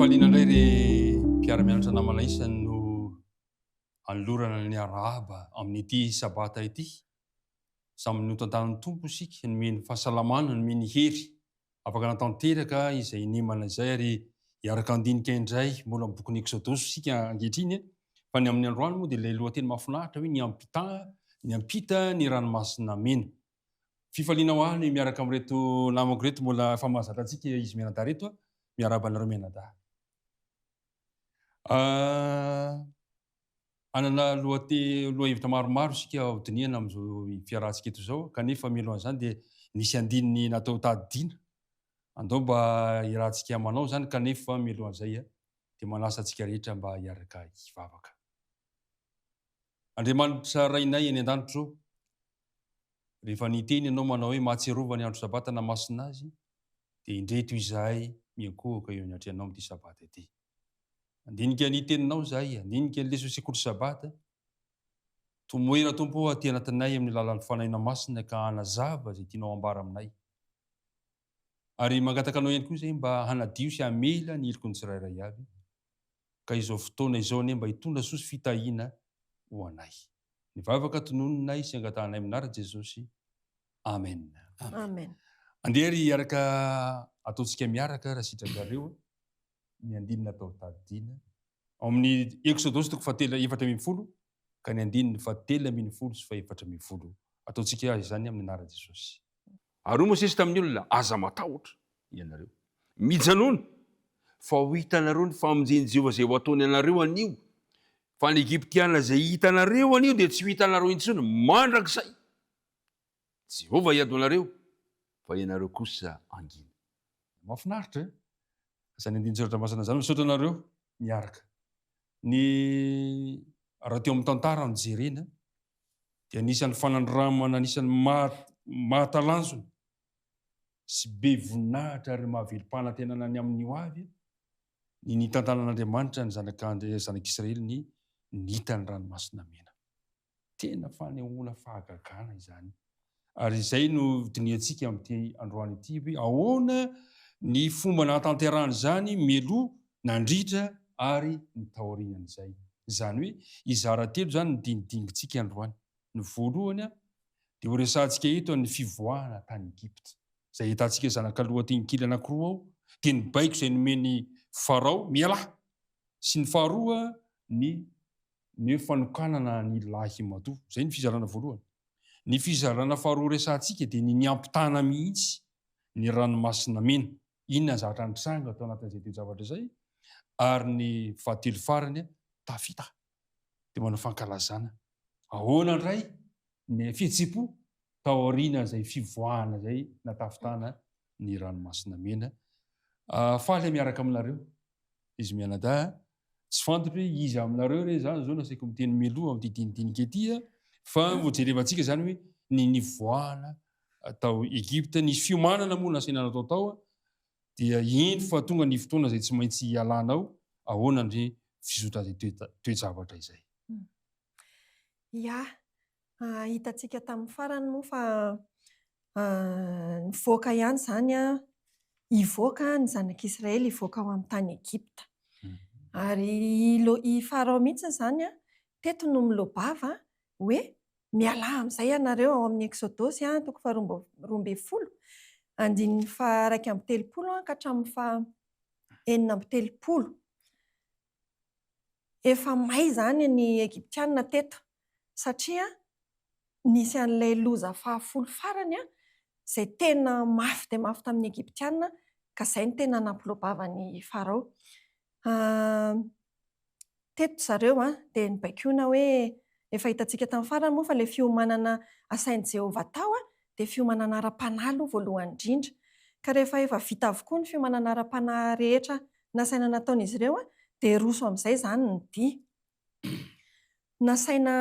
Am-pifaliana indray ry mpiara-mianatra namana isany no anolorana ny arahaba amin'ity sabata ity. Samy notantanin'ny Tompo isika, nomeny fahasalamana, nomeny hery, afaka natanteraka izay nemana izay ary hiaraka handinika indray mbola amin'ny bokin'ny Eksodosy isika ankehitriny. Fa ny amin'ny androany moa dia ilay lohateny mahafinaritra hoe ny ampita, ny ampita ny ranomasina mena. Fifaliana ho ahy ny miaraka amin'ireto namako ireto mbola efa mahazatra antsika izy mianadahy ireto. Miarahaba anareo mianadahy. Hanana lohate lohahevitra maromaro isika hodinihana amin'izao fiarahantsika eto izao kanefa mialohan'izany dia nisy andininy natao tadidiana. Andao mba hiarahantsika manao izany kanefa mialohan'izay dia manasa antsika rehetra mba hiaraka hivavaka. Andriamanitra Rainay any an-danitra ô, Rehefa niteny ianao manao hoe mahatsiarova ny andro sabata na masina azy, dia indreto izahay miankohoka eo anatrehanao amin'ity sabata ity. Handinika ny teninao izahay, handinika ny leson'ny sekoly sabata. Tomoera Tompo ô aty anatinay amin'ny alalan'ny Fanahinao Masina ka hanazava izay tianao hambara aminay. Ary mangataka anao ihany koa izahay mba hanadio sy hamela ny heloky ny tsirairay avy, ka izao fotoana izao anie mba hitondra soa sy fitahiana ho anay. Ny vavaka tononinay sy angatahanay amin'ny anaran'i Jesosy. Amen. Amen. Andeha ary hiaraka ataontsika miaraka raha sitrakareo ny andininy natao tadidiana ao amin'ny Eksodosy toko fahatelo 14 ka ny andininy fahatelo ambin'ny folo sy fahefatra ambin'ny folo. Ataontsika izany amin'ny anaran'i Jesosy. Ary hoy Mosesy tamin'ny olona, Aza matahotra ianareo. Mijanòna, fa ho hitanareo ny famonjen'i Jehovah izay ho ataony anareo anio. Fa ny Egyptiana izay hitanareo anio dia tsy ho hitanareo intsony mandrakizay. Jehovah hiady ho anareo, fa ianareo kosa hangina. Mahafinaritra e! Izany andinin-tsoratra masina izany. Misaotra anareo miaraka. Ny raha teo amin'ny tantara no jerena dia anisan'ny fanandramana anisan'ny mahatalanjona sy be voninahitra ary mahavelom-panantenana ny amin'ny ho avy ny nitantanan'Andriamanitra ny zanak'Israely ny nita ny ranomasina mena. Tena fanehoana fahagagana izany. Ary izay no dinihantsika amin'ity androany ity hoe ahoana ny fomba nahatanterahana izany mialoha, nandritra ary ny taorian'izay. Izany hoe hizara telo izany ny dinidinikintsika androany. Ny voalohany dia ho resahantsika eto ny fivoahana tany Egypta. Izay ahitantsika zanaka lohateny kely anankiroa ao dia ny baiko izay nomen'i Farao, mialà! Sy ny faharoa ny ny hoe fanokanana ny lahimatoa. Izay ny fizarana voalohany. Ny fizarana faharoa resahantsika dia ny niampitana mihitsy ny ranomasina mena. Inona ny zavatra nitranga tao anatin'izay toe-javatra izay? Ary ny fahatelo farany, tafita. Dia manao fankalazana. Ahoana indray ny fihetseham-po tao aorianan'izay fivoahana izay natafitana ny ranomasina mena? Faly miaraka aminareo izy mianadahy. Tsy fantatro hoe iza aminareo re izany izao nasaiko miteny mialoha amin'ity dinidinika ity a, fa ho jerevantsika izany hoe ny nivoahana tao Egypta, nisy fiomanana moa nasaina natao tao dia indro fa tonga ny fotoana izay tsy maintsy hialana ao, ahoana ny fizotran'izay toe-javatra izay? Ya, hitantsika tamin'ny farany moa fa nivoaka ihany izany hivoaka ny zanak'Israely hivoaka ao amin'ny tany Egypta. Ary i Farao mihitsy izany teto no miloa-bava hoe mialà amin'izay ianareo ao amin'ny Eksodosy toko faharoa 12, andininy faha-31 ka hatramin'ny faha-36. Efa may izany ny Egyptiana teto satria nisy an'ilay loza fahafolo farany izay tena mafy dia mafy tamin'ny Egyptiana ka izay no tena nampiloa-bava an'i Farao. Teto zareo dia nibaikoina hoe efa hitantsika tamin'ny farany moa fa ilay fiomanana asain'i Jehovah atao dia fiomanana ara-panahy aloha voalohany indrindra. Ka rehefa efa vita avokoa ny fiomanana ara-panahy rehetra nasaina nataon'izy ireo dia roso amin'izay izany ny dia. Nasaina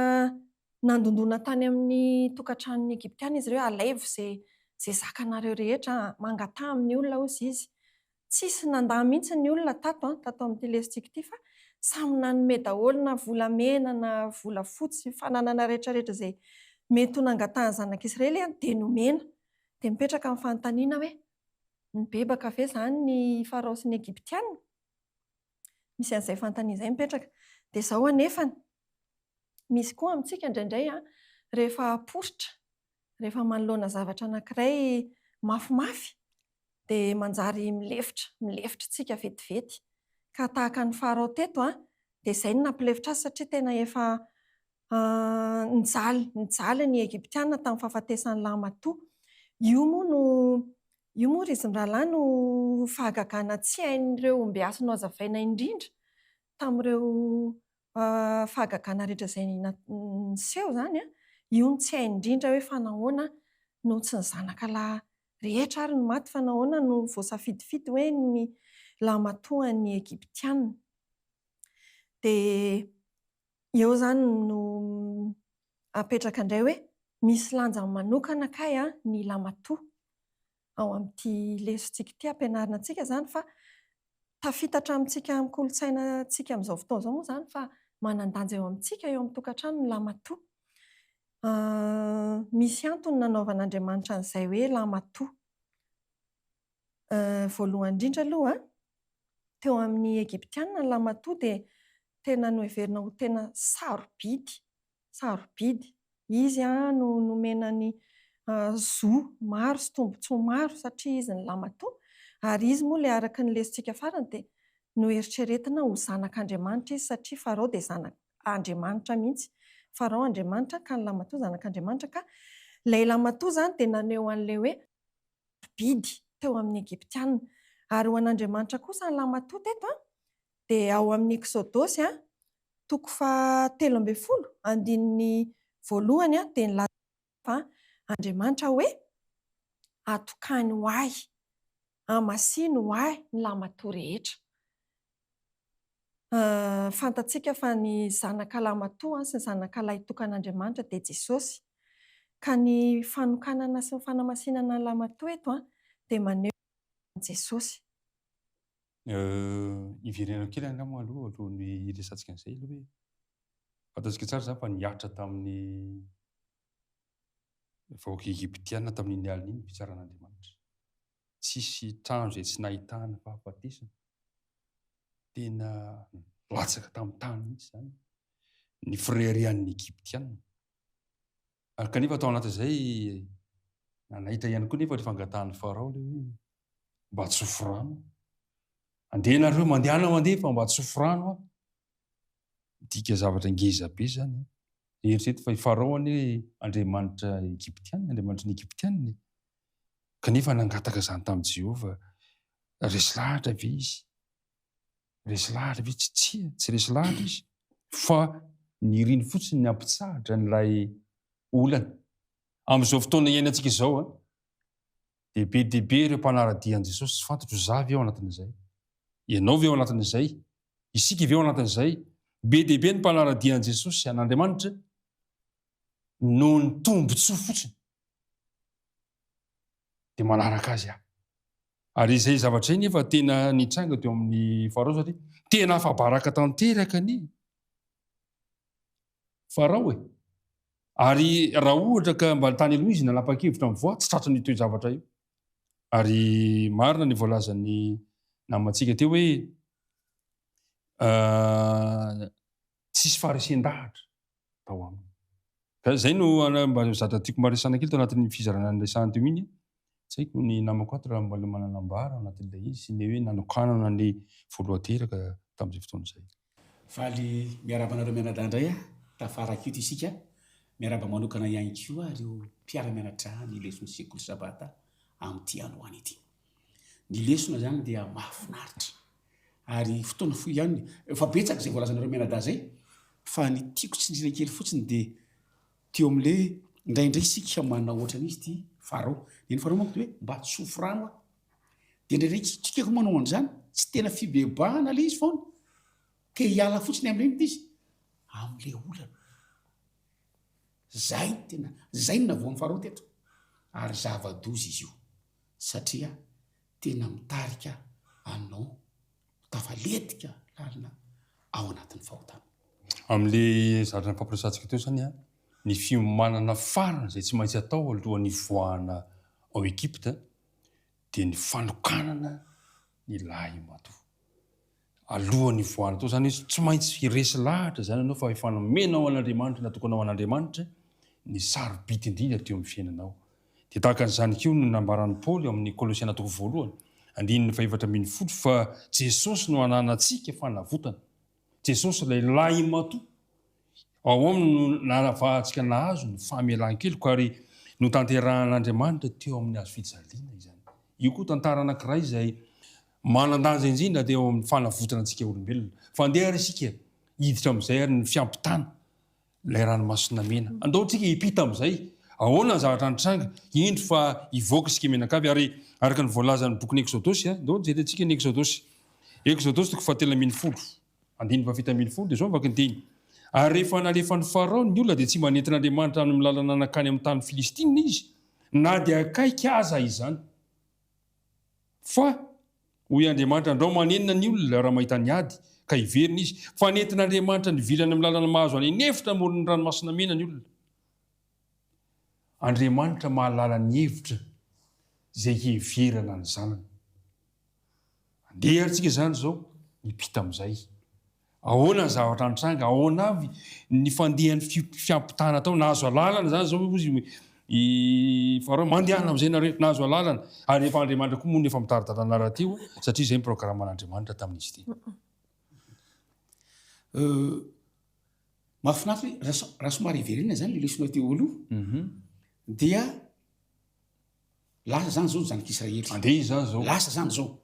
nandondona tany amin'ny tokantranon'ny Egyptiana izy ireo, alaivo izay izay zakanareo rehetra, mangataha amin'ny olona hozy izy. Tsisy nandà mihitsy ny olona tato an, tato amin'ity lesotsika ity fa samy nanome daholo na volamena na volafotsy, fananana rehetrarehetra izay mety ho nangatahan'ny zanak'Israely dia nomena. Dia mipetraka ny fanontaniana hoe, nibebaka ve izany ny Farao sy ny Egyptiana? Misy an'izay fanontaniana izay mipetraka. Dia izao anefany, misy koa amintsika indraindray rehefa poritra, rehefa manoloana zavatra anankiray mafimafy dia manjary milefitra, milefitra isika vetivety. Ka tahaka an'i Farao teto dia izay no nampilefitra azy satria tena efa nijaly, nijaly ny Egyptiana tamin'ny fahafatesan'ny lahimatoa. Io moa no, io moa ry izy mirahalahy no fahagagana tsy hain'ireo ombiasy nohazavaina indrindra tamin'ireo fahagagana rehetra izay niseho izany, io no tsy hainy indrindra hoe fa nahoana no tsy ny zanaka lahy rehetra ary no maty fa nahoana no voasafidifidy hoe ny lahimatoan'ny Egyptiana. Dia eo izany no apetraka indray hoe misy lanjany manokana kay ny lahimatoa ao amin'ity lesontsika ity ampianarina antsika izany fa tafita hatramintsika amin'ny kolontsainantsika amin'izao fotoana izao moa izany fa manan-danja eo amintsika eo amin'ny tokantrano ny lahimatoa. Misy antony nanaovan'Andriamanitra an'izay hoe lahimatoa. Voalohany indrindra aloha, teo amin'ny Egyptiana ny lahimatoa dia tena noheverina ho tena sarobidy sarobidy. Izy no nomena ny zo maro sy tombontsoa maro satria izy ny lahimatoa ary izy moa ilay araka ny lesontsika farany dia noeritreretina ho zanak'Andriamanitra izy satria Farao dia zanak'Andriamanitra mihitsy. Farao Andriamanitra ka ny lahimatoa zanak'Andriamanitra ka ilay lahimatoa izany dia naneho an'ilay hoe sarobidy teo amin'ny Egyptiana. Ary ho an'Andriamanitra kosa ny lahimatoa teto dia ao amin'ny Eksodosy toko faha-13 andininy voalohany dia nilaza fa Andriamanitra hoe, Atokany ho ahy, hamasino ho ahy ny lahimatoa rehetra. Fantatsika fa ny zanaka lahimatoa sy ny zanaka lahitokan'Andriamanitra dia Jesosy. Ka ny fanokanana sy ny fanamasinana ny lahimatoa eto dia maneho an'i Jesosy. Hiverenako kely angamba aloha alohan'ny hiresahantsika an'izay aloha hoe fantatsika tsara izany fa nihatra tamin'ny vahoaka Egyptiana tamin'iny alina iny ny fitsaran'Andriamanitra. Tsisy trano izay tsy nahitana fahafatesana. Tena latsaka tamin'ny tany mihitsy izany ny fireharehan'ny Egyptiana. Ary kanefa tao anatin'izay nanaitra ihany koa nefa ny fangatahan'i Farao ilay hoe mba tsofy rano. Andeha nareo, mandehana mandeha fa mba tsofy rano aho. Midika zavatra ngeza be izany. Eritrereto fa i Farao anie andriamanitra egyptiana, andriamanitry ny egyptiana e. Kanefa nangataka izany tamin'i Jehovah. Resy lahatra ve izy? Resy lahatra ve izy? Tsia, tsy resy lahatra izy. Fa niriny fotsiny ny hampitsahatra an'ilay olana. Amin'izao fotoana iainantsika izao, Dia be dia be ireo mpanara-dia an'i Jesosy, tsy fantatro izaho ve ao anatin'izay? Ianao ve ao anatin'izay? Isika ve ao anatin'izay? Be dia be ny mpanara-dia an'i Jesosy, an'Andriamanitra, noho ny tombontsoa fotsiny. Dia manaraka azy aho. Ary izay zavatra izay nefa tena nitranga teo amin'ny Farao satria tena afa-baraka tanteraka anie Farao e! Ary raha ohatra ka mba tany aloha izy nanapa-kevitra mivoaha, tsy tratran'io toe-javatra io. Ary marina ny voalazan'ny namantsika teo hoe tsisy faharesen-dahatra tao aminy. Ka izay no mba zatra tiako mba resahana kely tao anatin'ny fizarana niresahana teo iny. Tsy haiko ny namako ato raha mbola manana ambara ao anatin'ilay izy sy ny hoe nanokanana ny voalohan-teraka tamin'izay fotoana izay. Faly miarahaba anareo mianadahy indray aho, tafaraka eto isika. Miarahaba manokana ihany koa ireo mpiara-mianatra ny leson'ny sekoly sabata amin'ity androany ity. Ny lesona izany dia mahafinaritra ary fotoana fohy ihany, efa betsaka izay voalazanareo mianadahy izay fa ny tiako tsindriana kely fotsiny dia Teo amin'ilay hoe indraindray isika manao ohatran'izy ity Farao. Ny an'i Farao manko dia hoe mba tsofy rano aho. Dia indraindray isika koa manao an'izany, tsy tena fibebahana ilay izy fa te hiala fotsiny amin'ireny ity izy, amin'ilay olana. Izay no tena, izay no navoan'i Farao teto. Ary zava-doza izy io, satria tena mitarika anao ho tafaletika lalina ao anatin'ny fahotana. Amin'ilay zavatra nifampiresahantsika teo izany, ny fiomanana farany izay tsy maintsy atao alohan'ny hivoahana ao Egypta dia ny fanokanana ny lahimatoa. Alohan'ny hivoahana tao izany hoe tsy maintsy hiresy lahatra izany ianao fa efa nomenao an'Andriamanitra, natokanao an'Andriamanitra ny sarobidy indrindra teo amin'ny fiainanao. Dia tahaka an'izany koa no nambaran'i Paoly ao amin'ny Kolosiana toko voalohany, andininy fahefatra ambin'ny folo fa Jesosy no ananantsika fanavotana. Jesosy ilay lahimatoa. Ao aminy no nahavahantsika nahazo ny famelan-keloka ary notanterahan'Andriamanitra teo amin'ny hazo fijaliana izany. Io koa tantara anankiray izay manan-danja indrindra teo amin'ny fanavotana antsika olombelona. Fa andeha ary isika hiditra amin'izay ary ny fiampitana ilay ranomasina mena. Andao tsika hiampita amin'izay. Ahoana ny zavatra nitranga? Indro fa hivoaka isika mianakavy ary araka ny voalazan'ny bokin'ny Eksodosy, andao jerentsika ny Eksodosy. Eksodosy toko fahatelo ambin'ny folo. Andininy fahafito ambin'ny folo dia izao ny vakinteny, Ary rehefa nalefan'i Farao ny olona dia tsy mba nentin'Andriamanitra any amin'ny lalana nankany amin'ny tany Filistina izy, na dia akaiky aza izany. Fa, hoy Andriamanitra, andrao manenina ny olona raha mahita ny ady, ka hiverina izy. Fa nentin'Andriamanitra nivily any amin'ny lalana mahazo any an'efitra amoron'ny Ranomasina Mena ny olona. Andriamanitra mahalala ny hevitra izay hiheverana ny zanany. Andeha ary tsika izany izao hipita amin'izay. Ahoana ny zavatra nitranga? Ahoana avy ny fandehan'ny fiampitana tao? Nahazo alalana izany izao hozy i Farao, mandehana amin'izay nareo, nahazo alalana. Ary efa Andriamanitra koa moa no efa mitari-dalana rahateo satria izay ny programan'Andriamanitra tamin'izy ity. Mahafinaritra hoe raha somary hiverenana izany ilay lesona teo aloha dia Lasa zany zao ny zanak'Israely. Andeha izy zany zao. Lasa zany zao.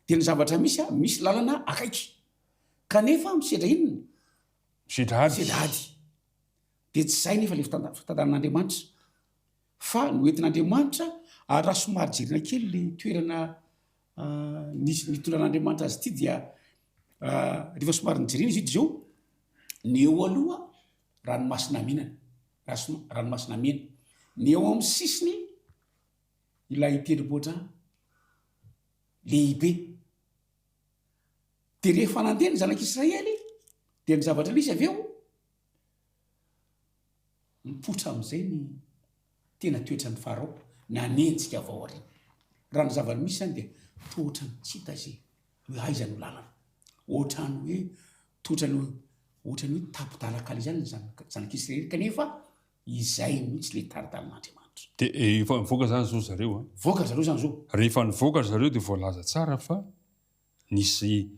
Dia ny zavatra misy a, misy lalana akaiky. Kanefa misedra inona? Misedra ady. Misedra ady. Dia tsy izay nefa ilay fitantanan'Andriamanitra. Fa noentin'Andriamanitra, ary raha somary jerena kely ilay toerana nisy nitondran'Andriamanitra azy ity dia rehefa somary nijerena izy io dia izao, ny eo aloha ranomasina minana. Ranomasina Mena. Ny eo amin'ny sisiny ilay tendrombohitra lehibe. Dia rehefa nandeha ny zanak'Israely dia ny zavatra nisy avy eo nipoitra amin'izay ny tena toetran'i Farao nanenjika avy ao aoriana. Raha ny zava-misy izany dia toa ohatran'ny tsy hita izay hoe aiza no lalana. Ohatran'ny hoe Toa ohatran'ny hoe ohatran'ny hoe tapi-dalan-kaleha izany ny zanak'Israely kanefa izay mihitsy ilay tari-dalan'Andriamanitra. Dia efa nivoaka izany izao zareo an. Nivoaka ry zareo izany izao. Rehefa nivoaka ry zareo dia voalaza tsara fa nisy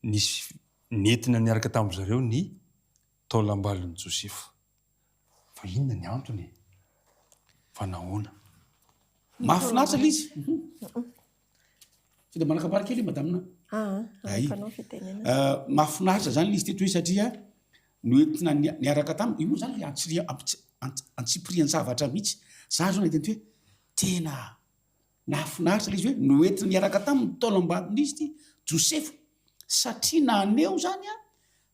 nisy nentina niaraka tamin-dry zareo ny taolam-balin'i Josefa. Fa inona ny antony e? Fa nahoana? Mahafinaritra ilay izy. Sao dia manakambara kely madame. Ah, Ay. Mahafinaritra zany ilay izy teto hoe satria noentina niaraka taminy, io moa zany ilay antsipirian-javatra mihitsy. Za zao nahita an'ity hoe tena nahafinaritra ilay izy hoe noentina niaraka taminy ny taolam-baton'izy ity Josefa satria naneho zany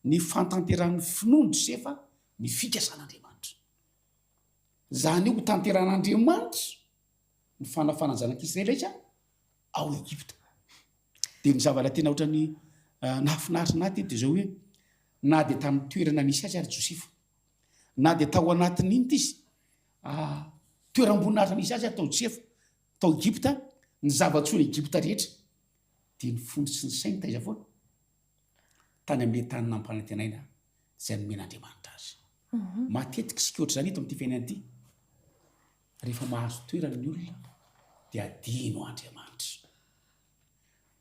ny fantanterahan'ny finoan'i Josefa ny fikasan'Andriamanitra. Zany hoe ho tanterahan'Andriamanitra ny fanafana ny zanak'Israely aiza? Ao Egypta. Dia ny zavatra tena ohatran'ny nahafinaritra an'ahy teto dia izao hoe na dia tamin'ny toerana nisy azy ary Josefa, na dia tao anatin'ny inona izy, toeram-boninahitra nisy azy ary tao Josefa, tao Egypta, ny zava-tsoan'i Egypta rehetra, dia ny fony sy ny sainy taiza foana? Tany amin'ilay tany nampanantenaina izay nomen'Andriamanitra azy. Matetika isika ohatr'izany eto amin'ity fiainana ity. Rehefa mahazo toerana ny olona dia adino Andriamanitra.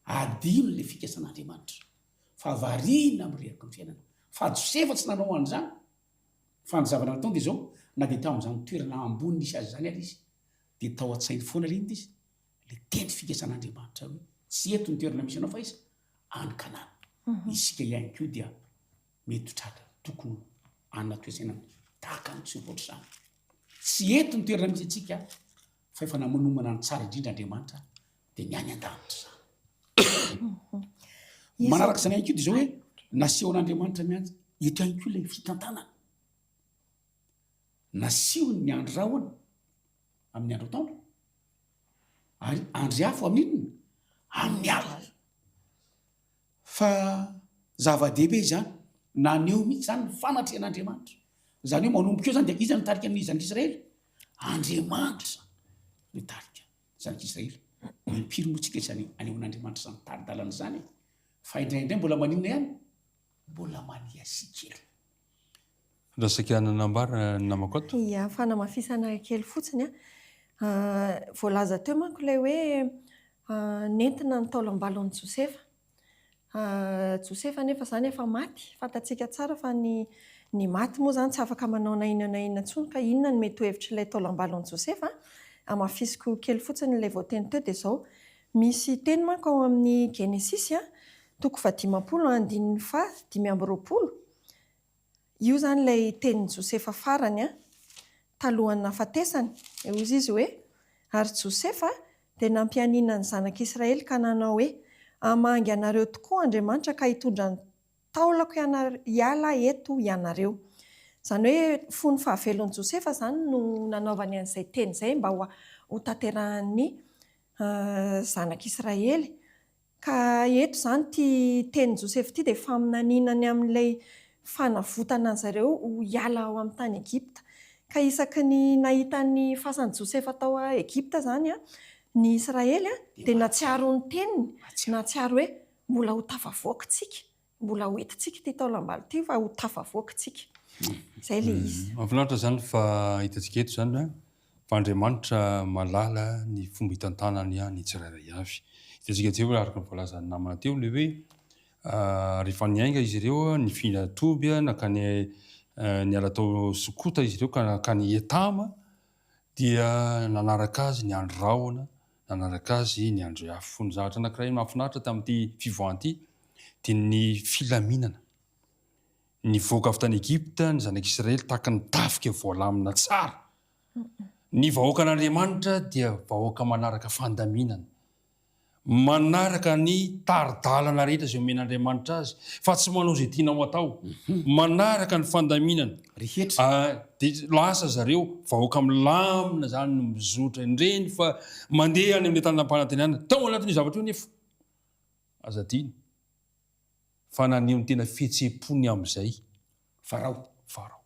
Adino ilay fikasan'Andriamanitra fa variana amin'ny rehaky ny fiainana. Fa Josefa tsy nanao an'izany fa ny zavatra nataony dia izao, na dia tao amin'izany toerana ambony nisy azy izany ary izy dia tao an-tsainy foana ilay inona izy? Ilay teny fikasan'Andriamanitra hoe tsy eto ny toerana misy anao fa aiza? Any Kanana. Isika ihany koa dia mety ho tratra tokony hanana toe-tsaina tahaka an'i Josefa ohatr'izany. Tsy eto ny toerana misy antsika fa efa namonomana ny tsara indrindra Andriamanitra dia ny any an-danitra izany. Manaraka izany ihany koa dia izao hoe nasehon'Andriamanitra miantsy eto ihany koa ilay fitantanana. Nasehony ny andry rahona amin'ny andro atoandro ary andry afo amin'ny inona? Amin'ny alina. Fa zava-dehibe izany, naneho mihitsy izany ny fanatrehan'Andriamanitra. Izany hoe manomboka eo izany dia iza no nitarika ny zanak'Israely? Andriamanitra izany no nitarika ny zanak'Israely. Impiry moa tsika izany anehoan'Andriamanitra izany tari-dalana izany e? Fa indraindray mbola maninona ihany? Mbola maniasia kely. Raha saika nanambara ny namako ato. Ia, fanamafisana kely fotsiny an. Voalaza teo manko ilay hoe nentina ny taolam-balon'i Josefa. Josefa anefa izany efa maty. Fantatsika tsara fa ny ny maty moa izany tsy afaka manao na inona na inona intsony ka inona no mety ho hevitr'ilay taolam-balon'i Josefa? Hamafisiko kely fotsiny ilay voateny teo dia izao, misy teny manko ao amin'ny Genesisy toko fahadimampolo andininy faha 25, Io izany ilay tenin'i Josefa farany talohan'ny nahafatesany. Dia hoy izy hoe, Ary Josefa dia nampianiana ny zanak'Israely ka nanao hoe, Hamangy anareo tokoa Andriamanitra ka hitondra ny taolako hiala eto ianareo. Izany hoe fony fahavelon'i Josefa izany no nanaovany an'izay teny izay mba hotanterahan'ny zanak'Israely. Ka eto izany ity tenin'i Josefa ity dia faminaniana ny amin'ilay fanavotana an-dry zareo ho hiala ao amin'ny tany Egypta. Ka isaky ny nahita ny fasan'i Josefa tao Egypta izany ny Israely dia nahatsiaro ny teniny, nahatsiaro hoe mbola ho tafavoaka isika. Mbola ho entintsika ity taolam-balo ity fa ho tafavoaka tsika. Izay ilay izy. Mahafinaritra izany fa hitantsika eto izany fa Andriamanitra mahalala ny fomba hitantanany ny tsirairay avy. Hitantsika teo araka ny voalazan'ny namana teo ilay hoe rehefa niainga izy ireo nifindra toby nankany niala tao Sokota izy ireo ka nankany Etama dia nanaraka azy ny andry rahona Nanaraka azy ny andry afo. Ny zavatra anankiray mahafinaritra tamin'ity fivoahana ity dia ny filaminana. Nivoaka avy tany Egypta ny zanak'Israely tahaka ny tafika voalamina tsara. Ny vahoakan'Andriamanitra dia vahoaka manaraka fandaminana. Manaraka ny tari-dalana rehetra izay omen'Andriamanitra azy fa tsy manao izay tianao atao. Manaraka ny fandaminana. Rehetra. Dia lasa zareo, vahoaka milamina izany no mizotra indreny fa mandeha any amin'ilay tany nampanantenana. Tao anatin'io zavatra io anefa, aza adino fa naneho ny tena fihetseham-pony amin'izay Farao. Farao.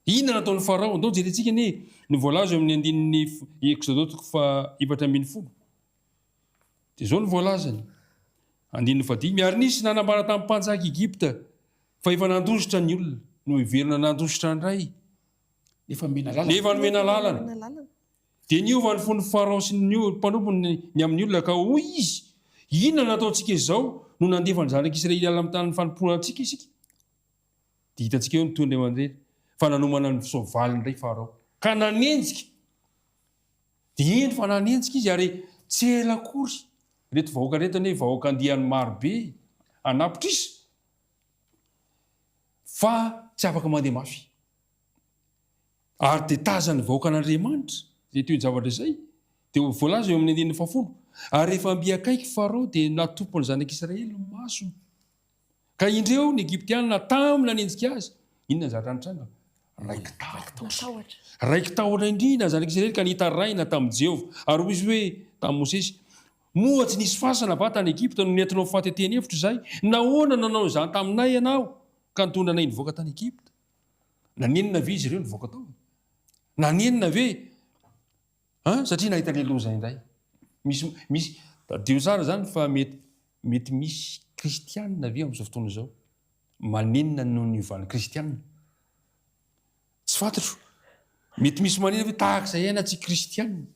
Inona no nataon'i Farao? Andao jerentsika anie ny voalaza eo amin'ny andininy Eksodo toko faha 14. Dia izao no voalazany, andininy fahadimy, Ary nisy nanambara tamin'ny mpanjaka Egypta fa efa nandositra ny olona, noheverina nandositra indray, Nefa nomena lalana. Nefa nomena lalana. Dia niova ny fon'i Farao sy ny mpanompony ny amin'ny olona, ka hoy izy, Inona no nataontsika izao no nandefa ny zanak'Israely hiala amin'ny tanin'ny fanompoana antsika isika? Dia hitantsika eo ny tohiny ray aman-dreny, fa nanomana ny soavaliny indray Farao, ka nanenjika. Dia eny fa nanenjika izy ary tsy ela akory ireto vahoaka ireto anie vahoaka andiany maro be anapitrisa fa tsy afaka mandeha mafy. Ary dia tazan'ny vahoakan'Andriamanitra izay toe-javatra izay dia voalaza eo amin'ny andininy fahafolo, ary rehefa mby akaiky Farao dia natompon'ny zanak'Israely ny masony. Ka indreo ny Egyptiana tamy nanenjika azy. Inona ny zavatra nitranga? Raiki-tahotra. Raiki-tahotra indrindra ny zanak'Israely ka nitaraina tamin'i Jehovah. Ary hoy izy hoe tamin'i Mosesy, Moa tsy nisy fasana va tany Egypta no nentinao faty aty an'efitra izahay? Nahoana no nanao izany taminay ianao ka nitondra anay nivoaka tany Egypta? Nanenina ve izy ireo nivoaka tao? Nanenina ve? An, satria nahita ilay loza indray. Misy, misy, tadidio tsara izany fa mety, mety misy kristianina ve amin'izao fotoana izao manenina noho ny niovan'ny kristianina? Tsy fantatro. Mety misy manenina ve tahaka izay aina tsy kristianina?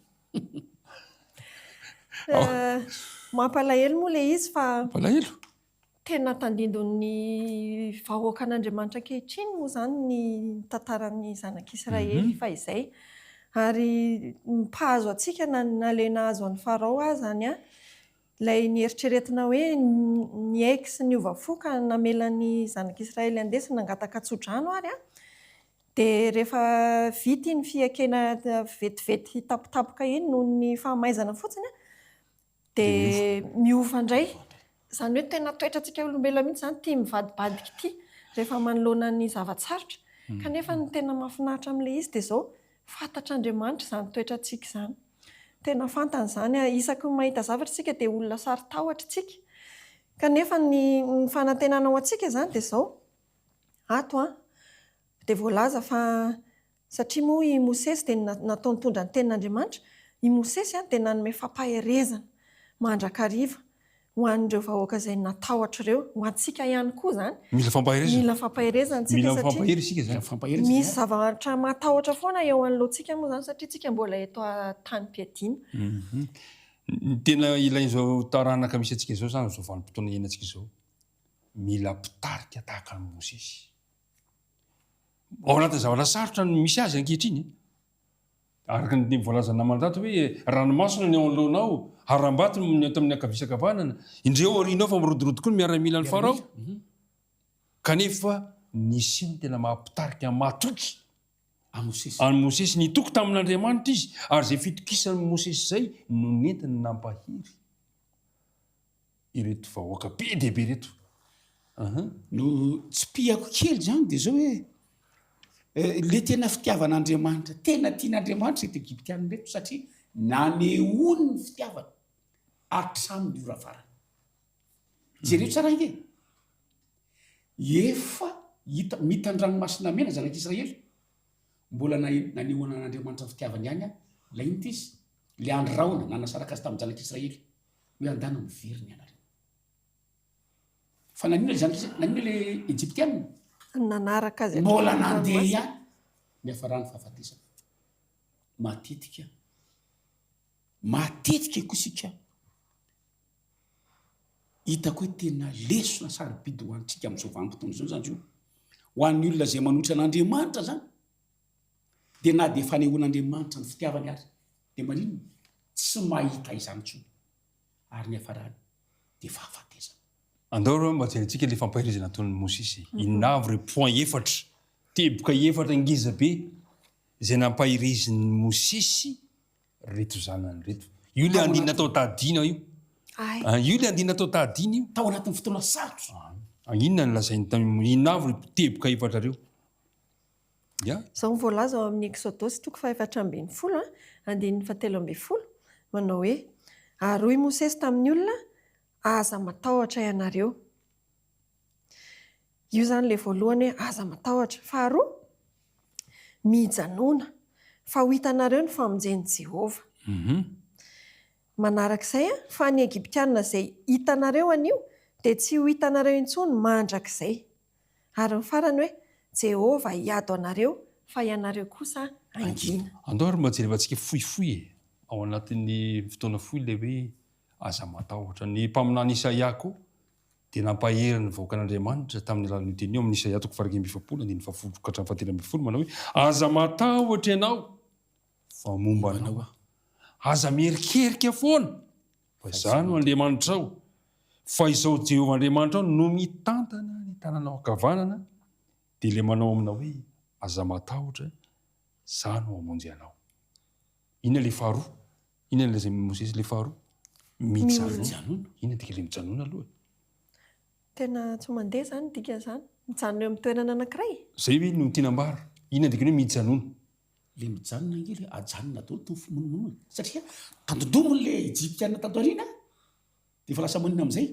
Mampalahelo moa ilay izy fa. Mampalahelo. Tena tandindon'ny vahoakan'Andriamanitra ankehitriny moa izany ny tantaran'ny zanak'Israely fahizay. Ary mpahazo antsika na na ilay nahazo an'i Farao aza any an, ilay nieritreretina hoe niaiky sy niova fo ka namela ny zanak'Israely handeha sy nangataka tso-drano ary an, dia rehefa vita iny fiaikena vetivety tampotampoka iny noho ny fahamaizana fotsiny an, Dia miova indray. Izany hoe tena toetrantsika olombelona mihitsy izany ity mivadibadika ity rehefa manoloana ny zava-tsarotra. Kanefa ny tena mahafinaritra amin'ilay izy dia izao, fantatr'Andriamanitra izany toetrantsika izany. Tena fantany izany. Isaky ny mahita zavatra isika dia olona saro-tahotra isika. Kanefa ny fanantenana ho antsika izany dia izao, ato an, dia voalaza fa Satria moa i Mosesy dia natao nitondra ny tenin'Andriamanitra, i Mosesy dia nanome fampaherezana mandrakariva. Ho an'ireo vahoaka izay natahotra ireo, ho antsika ihany koa izany. Mila fampaherezana. Mila fampaherezana isika Mila satria mifampahery isika izany. Mila fampaherezana misy zavatra mahatahotra foana eo anoloantsika moa izany satria tsika mbola eto an-tanim-piadiana. Ny tena ilain'izao taranaka misy antsika izao izany, izao vanim-potoana iainantsika izao, mila mpitarika tahaka an'i Mosesy. Ao anatin'ny zavatra sarotra no misy azy ankehitriny. Araka ny voalazan'i namana tato hoe ranomasina ny ao anoloanao, harambato ny eto amin'ny ankavia sy ankavanana, indreo aorianao fa mirodorodo koa ny miaramilan'i Farao. Kanefa niseho ny tena maha mpitarika matoky an'i Mosesy. Nitoky tamin'Andriamanitra izy, ary izay fitokisan'i Mosesy izay no nentiny nampahery. ireto vahoaka be dia be ireto. Aha. No tsipihako kely izany dia izao hoe le tena fitiavan'Andriamanitra, tena tian'Andriamanitra ireto Egyptiana ireto satria nanehoany ny fitiavany hatramin'ny ora farany. Jereo tsara ange. Efa hita, mita ny ranomasina mena zanak'Israely. Mbola nanehoana an'Andriamanitra ny fitiavany ihany ilay inona ity izy? Ilay andry rahona nanasaraka azy tamin'ny zanak'Israely. Hoe andana miverina ianareo. Fa naninona izany izy? Naninona ilay Egyptiana? Nanaraka azy Mbola nandeha ihany. Niafarany fahafatesana. Matetika, matetika koa isika hitako hoe tena lesona sarobidy ho antsika amin'izao vanim-potoana izao izany io. Ho an'ny olona izay manohitra an'Andriamanitra izany. Dia na dia fanehoan'Andriamanitra ny fitiavany ary dia maninona? Tsy mahita izany intsony. Ary ny hiafarany dia fahafatesana. Andao aloha mba jerentsika ilay fampaherezana nataon'i Mosesy e. Inona avy ireo point efatra, teboka efatra ngeza be izay nampaherezin'i Mosesy ireto zanany ireto. Io ilay andininy natao tadina io. Io ilay andininy natao tadina io. Tao anatin'ny fotoana sarotra. Inona no lazainy tamin'i, inona avy ireo teboka efatra ireo? Ya. Izao no voalaza ao amin'ny Eksodosy toko fahefatra ambinifolo, andininy fahatelo ambinifolo, manao hoe, Ary hoy Mosesy tamin'ny olona, Aza matahotra ianareo. Io izany ilay voalohany hoe aza matahotra. Faharoa, mijanòna, fa ho hitanareo ny famonjen'i Jehovah. Manarak'izay, fa ny Egyptiana izay hitanareo anio dia tsy ho hitanareo intsony mandrakizay. Ary ny farany hoe, Jehovah hiady ho anareo, fa ianareo kosa hangina. Andao ary mba jerevantsika fohifohy e, ao anatin'ny fotoana fohy ilay hoe aza matahotra. Ny mpaminany Isaia koa dia nampahery ny vahoakan'Andriamanitra tamin'ny alalan'io teny io amin'ny Isaia toko faha-41 andininy fahafolo ka hatramin'ny fahatelo ambinifolo manao hoe, Aza matahotra ianao fa momba anao aho. Aza miherikerika foana fa izaho no Andriamanitrao. Fa izao Jehovah Andriamanitrao no mitantana ny tananao ankavanana, dia ilay manao aminao hoe, Aza matahotra, izaho no hamonjy anao. Inona ilay faharoa? Inona ilay lazain'i Mosesy ilay faharoa? Mijanona. Inona dika ilay mijanona aloha e? Tena tsy mandeha izany ny dikan'izany. Mijanona eo amin'ny toerana anankiray. Izay ve no tiana ambara? Inona dikany hoe mijanona? Le mijanona ange le ajanona daholo tony fimonomonona satria tandindominy le Egyptiana tato aoriana de efa lasa monina amizay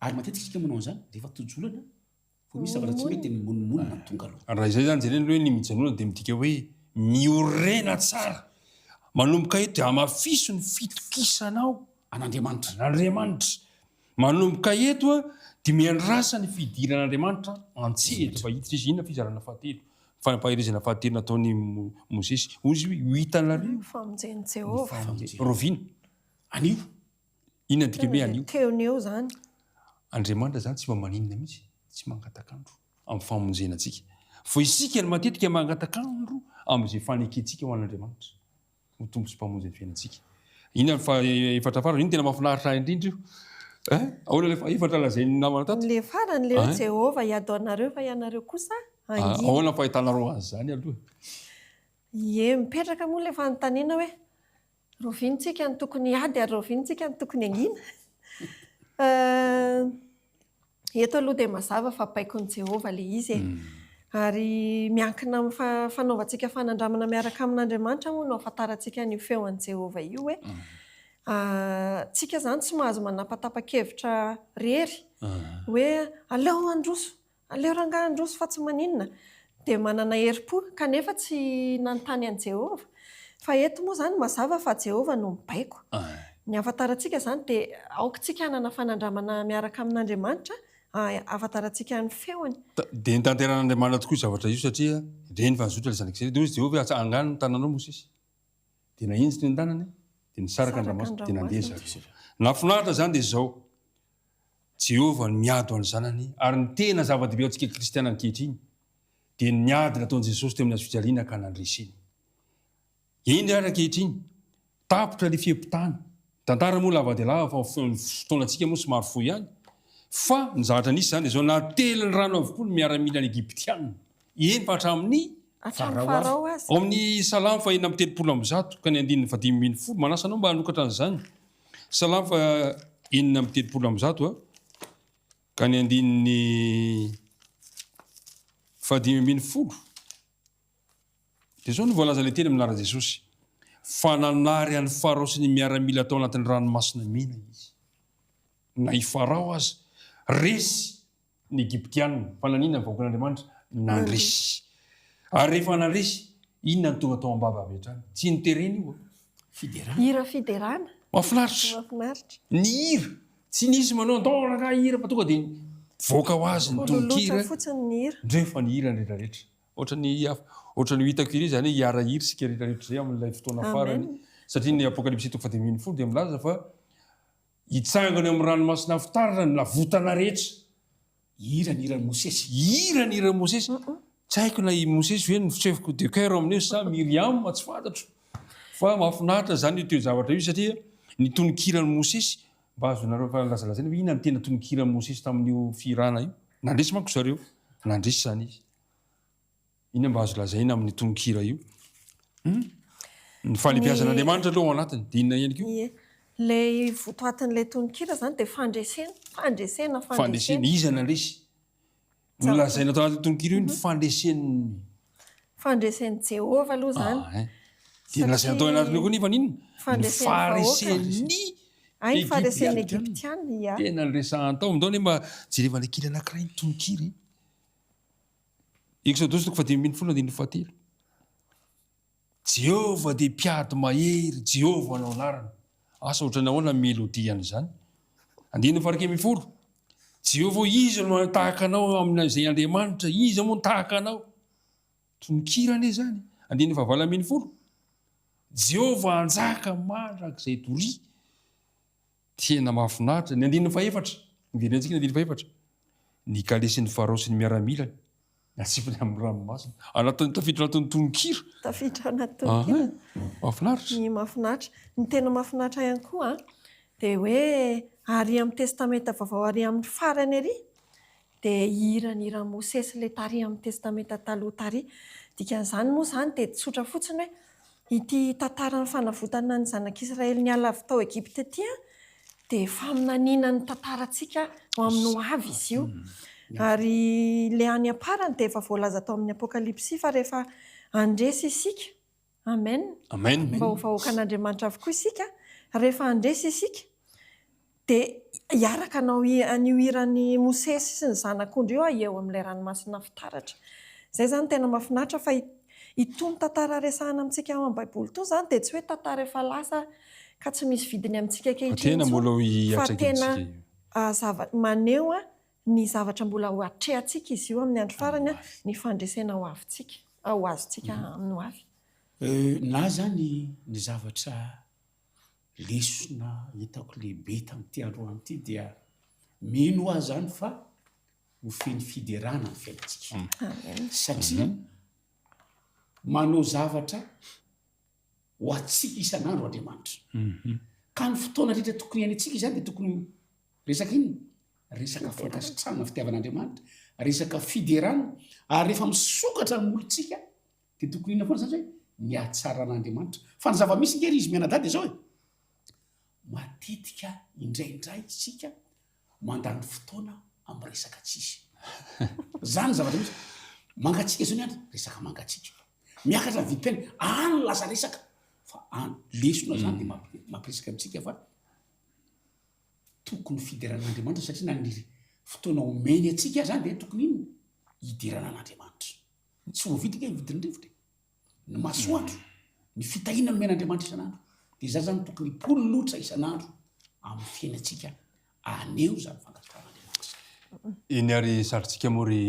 ary matetika isika manao an'izany rehefa tojo olana vao misy zavatra tsy mety de mimonomonona no tonga aloha. Raha izay izany jerena aloha hoe ny mijanona dia midika hoe miorena tsara. Manomboka eto dia hamafiso ny fitokisanao An'Andriamanitra. An'Andriamanitra. Manomboka eto dia miandrasa ny fidiran'Andriamanitra an-tsehatra fa hiditra izy. Inona fizarana fahatelo? Fampaherezana fahatelo nataon'i Mosesy. Hoy izy hoe, Ho hitanareo ny famonjen'i Jehovah. Rahoviana? Anio. Inona ny dikany hoe anio? Teo no eo izany. Andriamanitra izany tsy mba maninona mihitsy, tsy mangatak'andro amin'ny famonjena antsika. Fa isika no matetika mangatak'andro amin'izay fanekentsika ho an'Andriamanitra. ho Tompo sy Mpamonjy ny fiainantsika. Inona ny faha-efatra farany? Io no tena mahafinaritra ahy indrindra io. Eh? Ahoana ilay faha-efatra lazain'ny namana tato? Ilay farany ilay hoe Jehovah hiady ho anareo fa ianareo kosa hangina. Ahoana ny fahitanareo an'izany aloha? Ie, mipetraka moa ilay fanontaniana hoe rahoviana isika no tokony hiady ary rahoviana isika no tokony hangina? Eto aloha dia mazava fa baikon'i Jehovah ilay izy e. Ary miankina amin'ny fanaovantsika fanandramana miaraka amin'Andriamanitra moa no ahafantarantsika an'io feo an'i Jehovah io hoe tsika izany tsy mahazo manapatapa-kevitra rery hoe aleo handroso, aleo rangahy handroso fa tsy maninona. Dia manana herim-po kanefa tsy nanontany an'i Jehovah. Fa eto moa izany mazava fa Jehovah no mibaiko. Ny ahafantarantsika izany dia aoka isika hanana fanandramana miaraka amin'Andriamanitra ahafantarantsika ny feony. Dia notanterahan'Andriamanitra tokoa io zavatra io satria ireny fa nizotra ilay zanak'Israely. Dia hoy izy Jehovah hoe, Atsangano ny tananao Mosesy. Dia nahinjitra ny tanany, dia nisaraka ny ranomasina, dia nandeha zareo. Nahafinaritra izany dia izao, Jehovah no miady ho an'ny zanany, ary ny tena zava-dehibe ho antsika kristiana ankehitriny dia ny ady nataon'i Jesosy teo amin'ny hazofijaliana ka nandreseny. Eny ary ankehitriny, tapitra ilay fe-potoana. Ny tantara moa lava dia lava fa ny fotoanantsika moa somary fohy ihany. Fa ny zavatra nisy izany dia izao, natelin'ny rano avokoa ny miaramilan'ny Egyptiana. Eny fa hatramin'ny Farao aza. Ao amin'ny Salamo faha 136 ka ny andininy faha 15, manasa anao mba hanokatra an'izany. Salamo faha 136 ka ny andininy faha 15. Dia izao no voalazan'ilay teny amin'ny anaran'i Jesosy, Fa nanary an'i Farao sy ny miaramila tao anatin'ny Ranomasina Mena izy. Na i Farao aza resy ny Egyptiana, fa naninona ny vahoakan'Andriamanitra? Nandresy. Ary rehefa nandresy, inona no tonga tao am-bava avy hatrany? Tsy noterena io. Fiderana. Hira fiderana. Mahafinaritra. Mahafinaritra. Ny hira. Tsy nisy manao andao rangahy hira fa tonga dia mivoaka ho azy ny tononkira. Ololotra fotsiny ny hira. Ndreo fa ny hira ny rehetrarehetra. Ohatran'ny ohatran'ny ho hitako ery izany hoe hiara-hira isika rehetrarehetra izay amin'ilay fotoana farany. Satria ny Apokalypsy toko faha-15 dia milaza fa hitsangana eo amin'ny ranomasina fitaratra ny navotana rehetra. Hira ny hiran'i Mosesy. Hira ny hiran'i Mosesy. Tsy haiko na i Mosesy ve no chef de chœur amin'io sa Myriam, tsy fantatro. Fa mahafinaritra izany io toe-javatra io satria ny tononkiran'i Mosesy, mba azonareo lazalazaina hoe inona no tena tononkiran'i Mosesy tamin'io fihirana io. Nandresy manko zareo. Nandresy izany izy. Inona mba azo lazaina amin'ny tononkira io? Hum? Ny fahalebiazan'Andriamanitra aloha ao anatiny, dia inona ihany koa? Ie. Ilay votoatin'ilay tononkira izany dia fandresena, fandresena, fandresena. Fandresena, iza nandresy? Nolazaina tao anatin'ny tononkira io ny fandresen'ny. Fandresen'i Jehovah aloha izany. Ah, hein. Dia nolazaina tao anatin'io koa nefa inona? Ny faharesen'ny Hay ny faharesen'ny Egyptiana, ia. Tena niresahana tao. Ndao anie mba jerevana kely anankiray ny tononkira e. Eksodosy toko faha-15 andininy fahatelo. Jehovah dia mpiady mahery, Jehovah no anarany. Asa ohatran'ny ahoana ny mélodie an'izany? Andininy faha-11. Jehovah, iza no tahaka anao amin'izay Andriamanitra? Iza moa no tahaka anao? Tononkira anie izany. Andininy faha-18. Jehovah hanjaka mandrakizay doria. Tena mahafinaritra. Ny andininy fahefatra, miverentsika ny andininy fahefatra. Ny kalesin'i Farao sy ny miaramilany natsipiny amin'ny ranomasina. Anatin'ny tafiditra anatin'ny tononkira. Tafiditra anaty tononkira. Mahafinaritra. Ny mahafinaritra. Ny tena mahafinaritra ihany koa dia hoe ary amin'ny Testamenta Vaovao ary amin'ny farany ary dia hira ny hiran'i Mosesy ilay tary amin'ny Testamenta Taloha tary. Dikan'izany moa izany dia tsotra fotsiny hoe ity tantaran'ny fanavotana ny zanak'Israely niala avy tao Egypta ity dia faminaniana ny tantarantsika ho amin'ny ho avy izy io. Ary ilay any am-parany dia efa voalaza tao amin'ny Apokalypsy fa rehefa handresy isika Amen. Amen. Mba ho vahoakan'Andriamanitra avokoa isika, rehefa handresy isika dia hiaraka hanao an'io hiran'i Mosesy sy ny zanak'ondry io eo amin'ilay ranomasina fitaratra. Izay izany tena mahafinaritra fa itony tantara resahana amintsika ao amin'ny Baiboly itony izany dia tsy hoe tantara efa lasa ka tsy misy vidiny amintsika ankehitriny intsony fa tena zava maneho ny zavatra mbola ho atrehantsika izy io amin'ny andro farany, ny fandresena ho avintsika, ho azontsika amin'ny ho avy. Na zany ny zavatra lesona hitako lehibe tamin'ity androany ity dia mino aho zany fa ho feno fiderana ny fiainantsika. Satria manao zavatra ho antsika isan'andro Andriamanitra. Ka ny fotoana rehetra tokony hiainantsika izany dia tokony ho resaka inona? Resaka fankasitrahana fitiavan'Andriamanitra, resaka fiderana, ary rehefa misokatra ny molotsika dia tokony inona foana izany hoe ny hatsaran'Andriamanitra. Fa ny zava-misy nge ry izy mianadahy dia izao e, matetika indraindray isika mandany fotoana amin'ny resaka tsisy. Zany ny zavatra misy. Mangatsiaka izao ny andro, resaka mangatsiaka. Miakatra ny vidim-piainana, any no lasa resaka. Fa any, lesona zany dia mampiresaka amintsika fa tokony fiderana an'Andriamanitra satria na ny fotoana omeny antsika aza dia tokony inona? Hiderana an'Andriamanitra. Tsy voavidy ange ny vidin'ny rivotra e. Ny masoandro, ny fitahiana nomen'Andriamanitra isan'andro. Dia izany izany tokony hipololotra isan'andro amin'ny fiainantsika haneho izany fankasitrahan'Andriamanitra izany. Eny ary sarintsika moa ry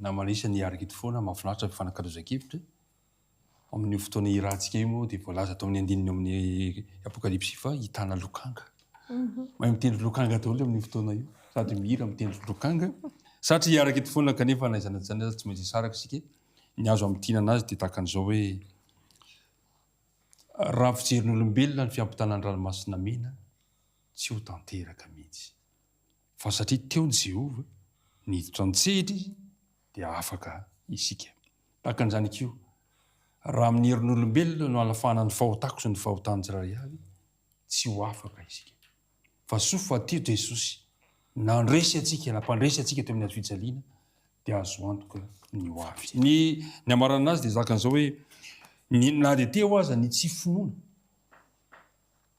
namana isany hiaraka eto foana, mahafinaritra ny fifanakalozan-kevitra. Amin'io fotoana hirahantsika io moa dia voalaza tao amin'ny andininy ao amin'ny Apokalypsy fa hitana lokanga. Mahay mitendry lokanga daholo amin'io fotoana io. Sady mihira mitendry lokanga. Satria hiaraka eto foana kanefa na izany na izany aza tsy maintsy hisaraka isika. Ny azo hamintinana azy dia tahaka an'izao hoe raha fijerin'olombelona ny fiampitana ny ranomasina mena tsy ho tanteraka mihitsy. Fa satria teo Jehovah, niditra an-tsehatra izy dia afaka isika. Tahaka an'izany koa, raha amin'ny herin'olombelona no hanafahana ny fahotako sy ny fahotan'ny tsirairay avy, tsy ho afaka isika. Fa soa fa teo Jesosy, nandresy antsika, nampandresy antsika teo amin'ny hazo fijaliana, dia azo antoka ny ho avy. Ny ny hamaranana azy dia zaka an'izao hoe, ny na dia teo aza ny tsy finoana,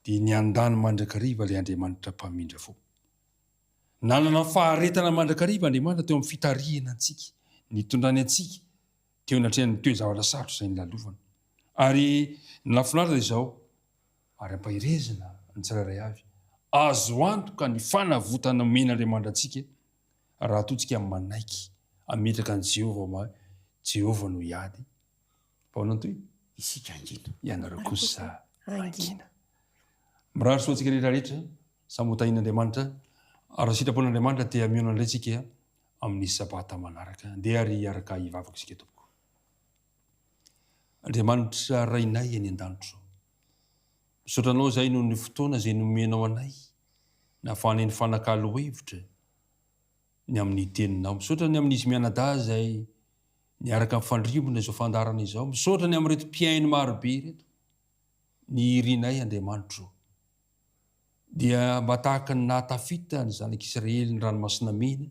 dia niandany mandrakariva ilay Andriamanitra mpamindra fo. Nanana faharetana mandrakariva Andriamanitra teo amin'ny fitarihana antsika, nitondrany antsika teo anatrehan'ny toe-javatra sarotra izay nilalovana. Ary ny nahafinaritra dia izao, ary ampaherezina ny tsirairay avy, azo antoka ny fanavotana omen'Andriamanitra antsika raha toa tsika manaiky hametraka an'i Jehovah ho Jehovah no hiady. Fa ahoana ny tohiny? Isika hangina. Ianareo kosa hangina. Mirary soa antsika rehetra rehetra, samy ho tahian'Andriamanitra, ary raha sitrapon'Andriamanitra dia mihaona indray tsika amin'ny sabata manaraka. Andeha ary hiaraka hivavaka isika tompoko. Andriamanitra Rainay any an-danitra ô, misaotra Anao izahay noho ny fotoana izay nomenao anay, nahafahanay nifanakalo hevitra ny amin'ny Teninao. Misaotra ny amin'izy mianadahy izay niaraka nifandrimbona izao fandaharana izao. Misaotra ny amin'ireto mpihaino marobe ireto. Ny irinay Andriamanitro dia mba tahaka ny nahatafita ny zanak'Israely ny ranomasina mena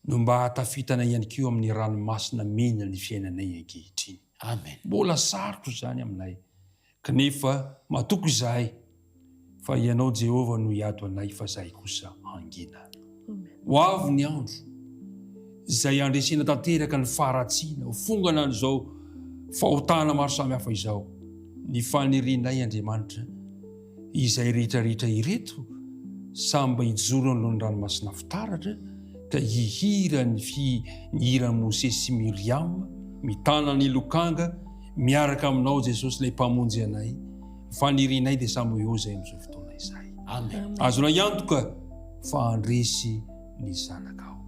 no mba hahatafitana ihany koa amin'ny ranomasina mena ny fiainanay ankehitriny. Amen. Mbola sarotra izany aminay kanefa matoky izahay fa Ianao Jehovah no hiady ho anay fa izahay kosa hangina. Ho avy ny andro izay handresena tanteraka ny faharatsiana, ho fongana an'izao fahotana maro samihafa izao. Ny fanirianay Andriamanitra, izay rehetra rehetra ireto samy mba hijoro anoloan'ny ranomasina fitaratra ka hihira ny fi ny hiran'i Mosesy sy Miriama, mitana ny lokanga miaraka aminao Jesosy ilay Mpamonjy anay. Ny fanirianay dia samy ho eo izay amin'izao fotoana izay. Amen. Azonay antoka fa handresy ny zanakao.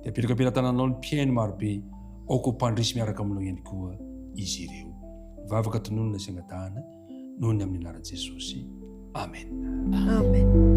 Dia apetraka am-pelatananao ny mpihaino marobe, aoka ho mpandresy miaraka aminao ihany koa izy ireo. Vavaka tononina sy angatahana noho ny amin'ny anaran'i Jesosy. Amen. Amen.